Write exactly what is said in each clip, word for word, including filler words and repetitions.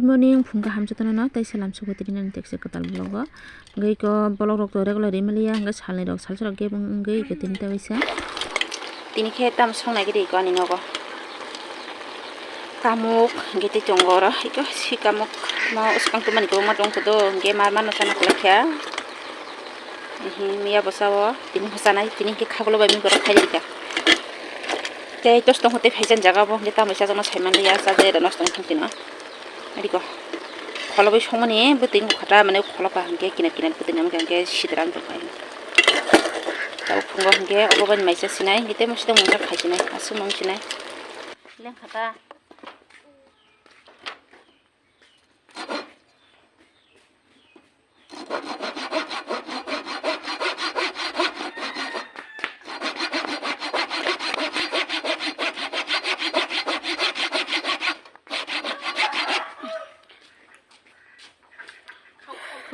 Morning, phung kaham jotono no, tei salam sugo tini nani tekse kwtal vlog o. Hwnkhe iko vlog rok to regular ri maliya, hwnkhe salni rok salsa rok gap wngwi iko tini ta waisa. Tini khe tam songnai gidi iko ani nogo. Kamuk hwnkhe tei tongo oro, iko si kamuk no swkang tumani kwbangma tongkhe do, hwnkhe mar mar no chana kwlai kha. Ehe, miya bwsa o tini hwchanai, tini hwnkhe khagulo bai mui borok khai rikha. Tei tos tongkha tei phaisa jaga bo hwnkhe tamoni chajakno sai manliya, chajakya da nosto wngthang tino. Riko. Kholobai songmani bwtwi wngkha ta, mane kholopa hwnkhe kinar kinar bwtwi wngkha hwnkhe sidra wngkha. Tabuk phungo hwnkhe obo bai maisa sinai, hwnkhe tei mosodok mungsa khai sinai, aswk mung sinai. Lengkha ta.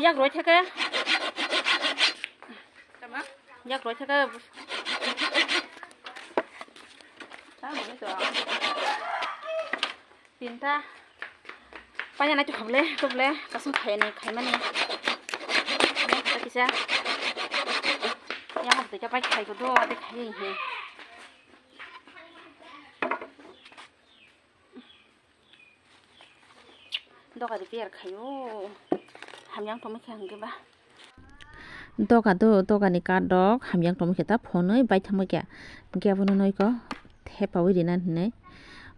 Yak roi theke. Yak roi theke. Tinta. Paya nai to hable, to ble, kasum khai ni, khai mani. Kisa. Yang hab de pai khai ko do, de khai he. Doga de biar khayo. Hamyang to mekhe hangke ba. Doga do, doga ni card rok hamyang tongwi khe ta phonwi bai thangwi khe. Hwnkhe abono noiko thepaui rina hinwi.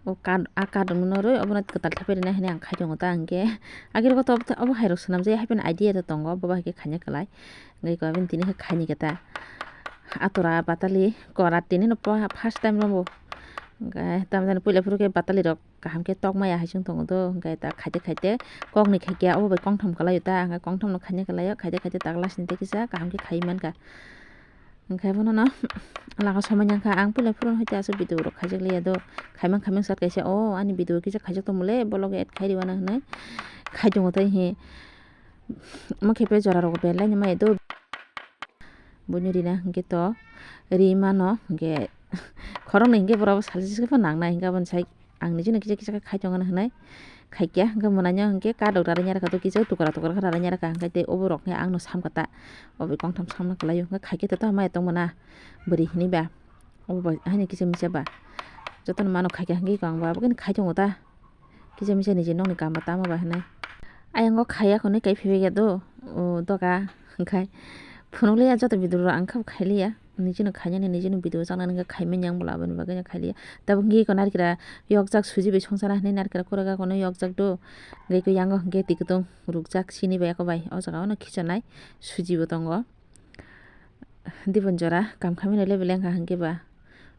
O card, a card rokno norwi obono kwtal thepai rina hinwi ang khai tongo ta hwnkhe. Agirok to obo, obo hai rok swnam jaya hai phano idea to tongo, bobo hai khe khaina kwlai. Hwnkhe ko aboni tini khe khaini khe ta. Atora batali kora tini no first time rombo. Hwnkhe tamjani puila phuru khe batali rok kaham khe tokmaya hai chwng tongo do, hwnkhe ta khaite khaite kokni khaikhe abo bai kongthom kwlaio ta, hwnkhe kongthomno khaina kwlaio, khaite khaite ta glass ni tei kisa kaham khe khaiwi mankha. Hwnkhe bonono laka somai nangkha, ang puila phuru hai ta aswk video rok khaijak liya do, khaimang khaimang sat kaisa o ani video kisa khaijak tongmole, bo loge add khai rwna hinwi khai tongo tei he, omo khe pai jora rogo belai ni maya do. Buini rina hwnkhe to ri mano hwnkhe khoroknwi hwnkhe borok salsa se phano nangnai hwnkhe aboni sai ang nijino kisa kisa khe khai tongna hinwi khaikya hwnkhe mwnaino hwnkhe kadok raraina rwkha to kisa tukra tukra khe raraina rwkha hwnkhe tei oborok hwnkhe angno samkha ta obo kongtham samna kwlaio hwnkhe khaikhe to tamo maya tongmana bwrwi hinwi ba obo bai haino kisa misa ba jotono mano khaikha hwnkhe eko ang bo abokheno khai tongo ta. Kisa misa ni je nokni kama tamo ba hinai. Ayang o khaya hwnwi kai phibegya do, o doga hwnkhe phunukliya joto video rok ang khe bo khailiya. Nijino khainani nijino video changnani hwnkhe khaimani ang bo labani bagwi no khailiya. Tabuk hwnkhe eko narikra yokjak suji bai songsana hinwi narikra kura ga kono yokjak do. Hwnkhe eko yango hwnkhe twi kwtwng rukjak sini bai eko bai o jaga o no khichonai suji bo tongo. Dibon jora kam khamino lebi lengkha hwnkhe ba.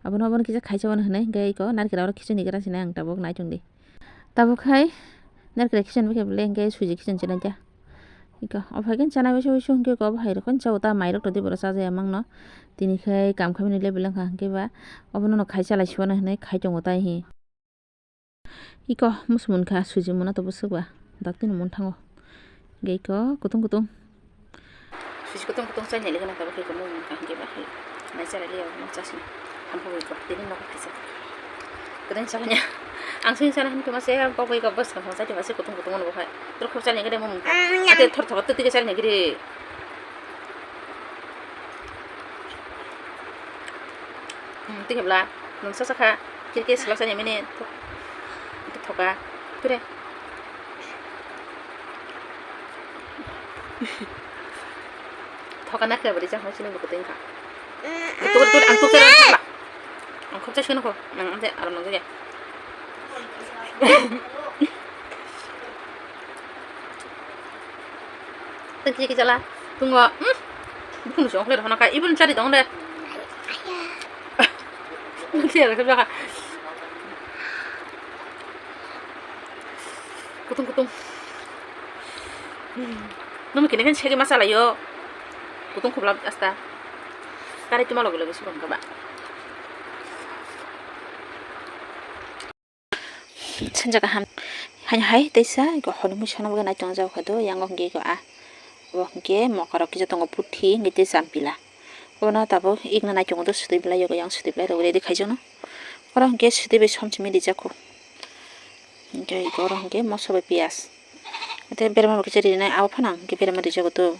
Abono, abono kisa khaisa wano hinai hwnkhe eko narikra oro khichoni gra sinai ang tabuk naitung di. Tabuk hai narikra khichon bikhe bole hwnkhe suji khichon chinai kha. Eko o phai khe chanai bai se bai se hwnkhe eko bo hai rokhe chao ta mai rok todi borok chajaya mangno. Tini khai kam khamino lebi lengkha hwnkhe ba obono no khai chalai si wano hinai khai tongo tai hi. Iko musumun kha suji muna to bwswk ba daktino mun thango. Hwnkhe iko kutung kutung. Suji kutung kutung chai nai lekha nang tabuk iko musumun kha hwnkhe ba hai. Mai chara liya mo chasna. Hampu iko tini nok kaisa. Kutung chara nya. Ang sing chana hwnkhe mase kok iko bwskang thang chai mase kutung kutung no bo hai. Tor khop chai nai gede musumun kha. Ate thor thor twi chai nai gede. Hmm, twi khe bla, nwng sa sakha, kiri khe swlak sa mini, thok-, thoka, kire. Thoka na khe bwrwi chakma chini bukuting kha. Bukuting, bukuting, ang tuk chara thangla. Ang khop chai sino kho, nang ante aro nang ya. Tang kisa kisa la. Tungo. Hmm. Bukhung song khlai hono kha. Ibun chari dong de. Kisa la kha. Kutung kutung. Hmm. Numi kene kan sege masala yo. Kutung khobla asta. Tare tuma loge loge sibong kaba. Sanja kaham. Hai, hai, teisa, iko hwnwi mui sana bagwi nai tongjak kha do, yango hwnkhe iko a. Obo hwnkhe mokarok kisa tongo, puthi, hwnkhe tei champila. Obono tabuk ikna nai tongo do, swtwi belai, iko yang swtwi belai rw ready khaijakno. Oro hwnkhe swtwi bai somsimi rijak kho. Hwnkhe iko oro hwnkhe moso bai piyaj. Tei berma bo kisa rinai, abo phano ang khe berma rijago to.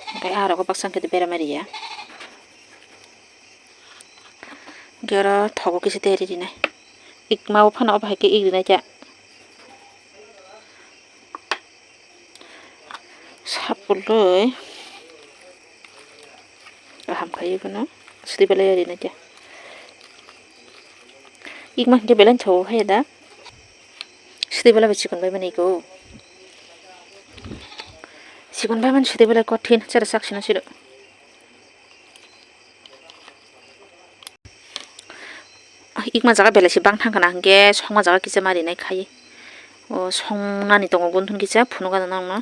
Hwnkhe ah rogo baksa khe berma riya. Hwnkhe oro thogo kisa tei rinai. Ikma o phano obo hai khe ik rinai khe. Sapuloi. Kaham khai bono. Sidi belai rinai khe. Ikma hwnkhe belai thago hai da. Sidi belai bai chikon bai mani ko. Chikon bai mani sidi belai kothin, chera sak sina siro. Ikma jaga belai se bang thang kana hwnkhe songma jaga kisa ma rinai khai. O songnani tongo gunthun kisa phunuk gana nangma.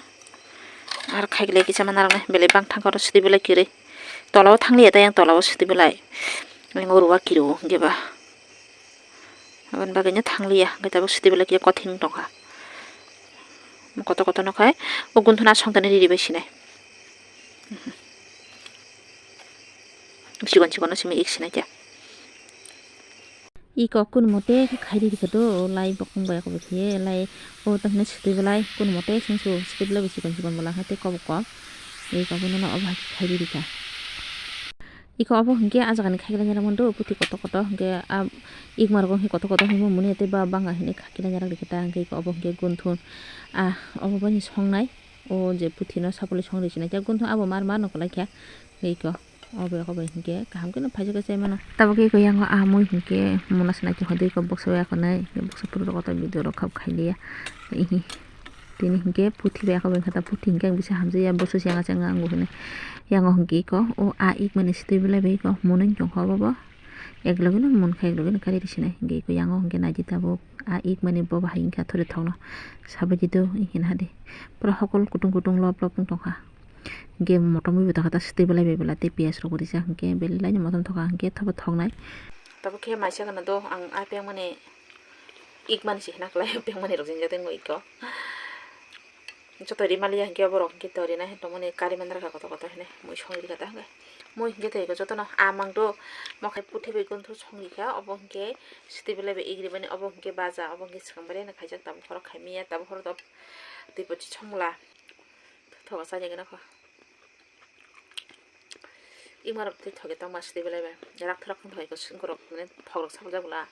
Ar khai belai kisa ma narwknai belai bang thang karo sidi belai kirwi. Tola o thangliya tei yang tola o sidi belai. Yang o ruwa kiro hwnkhe ba. Aboni bagwi no thangliya, hwnkhe tabuk sidi belai khe kothing tongkha. Koto koto no khai, o gunthuna songtani riri bai sinai. Chikon chikon no simi ik sinai khe. Iko kun mote khe khai riri kha do, lai bokong bai khe lai, o tongmani sidi belai kun mote sing su sidi belai chikon chikon belai hai tei kobok kok. Iko bono no obo hai khe khai riri kha. Iko obo hwnkhe ah jagani khaikhe lainani mundo puthi kotor kotor hwnkhe ah ikmarok hwnkhe kotor kotor hwnwi muni tei ba banga hwnwi khaikhe lainani rikhe ta hwnkhe iko obo hwnkhe gunthun ah obo bini songnai o je puthino sapulwi songri sinai khe gunthun abo mar mar no kwlai kha hwnkhe iko obo bai hwnkhe kaham kheno phaisa khe chai mano tabuk iko yango ah mui hwnkhe muna sinai khe hodwi iko boksa bai akonai boksa pura kotor video rok khap khailiya. Tini hinkhe puthi bai ako bai khe ta puthi hinkhe ang bisa hamjakya boso se anga se anga ang bo hwnwi. Yang o hinkhe iko o a ik mani sitwi belai bai iko monwi tongkha obo bo. Ek loge no mon kha ek loge no kari rw sinai hinkhe iko yang o hinkhe naidi tabuk a ik mani bo bahai hinkhe athori thokno sabaidi do hinkhe hadi pura hokol kutung kutung lop lop wng tongkha. Hinkhe motom bai bo tongkha ta sitwi belai bai belai tei piyaj rok bo rijak hinkhe belai no motom thokha hinkhe thobo thoknai. Tabuk khe maisa gana do ang a piyang mani. Ik mani se hina kwlai peng mani rok jeng jateng iko. Joto ri maliya hinkhe borok hinkhe to rina hin tongmani kari mandra kha kotor kotor hinwi mui song ri kha ta hinkhe. Mui hinkhe to iko jotono amang do mokhai puthi bai gunthur song ri kha obo hinkhe sitwi belai bai igri mani obo hinkhe baja obo hinkhe swkang belai no khaijak tabuk horo khai manya tabuk horo to twi poti somla thogo chajagwi nokho. Imarok tei thoge tongma sitwi belai bai rak thorak thok iko songkorok mane thokrok sabuljak bwla.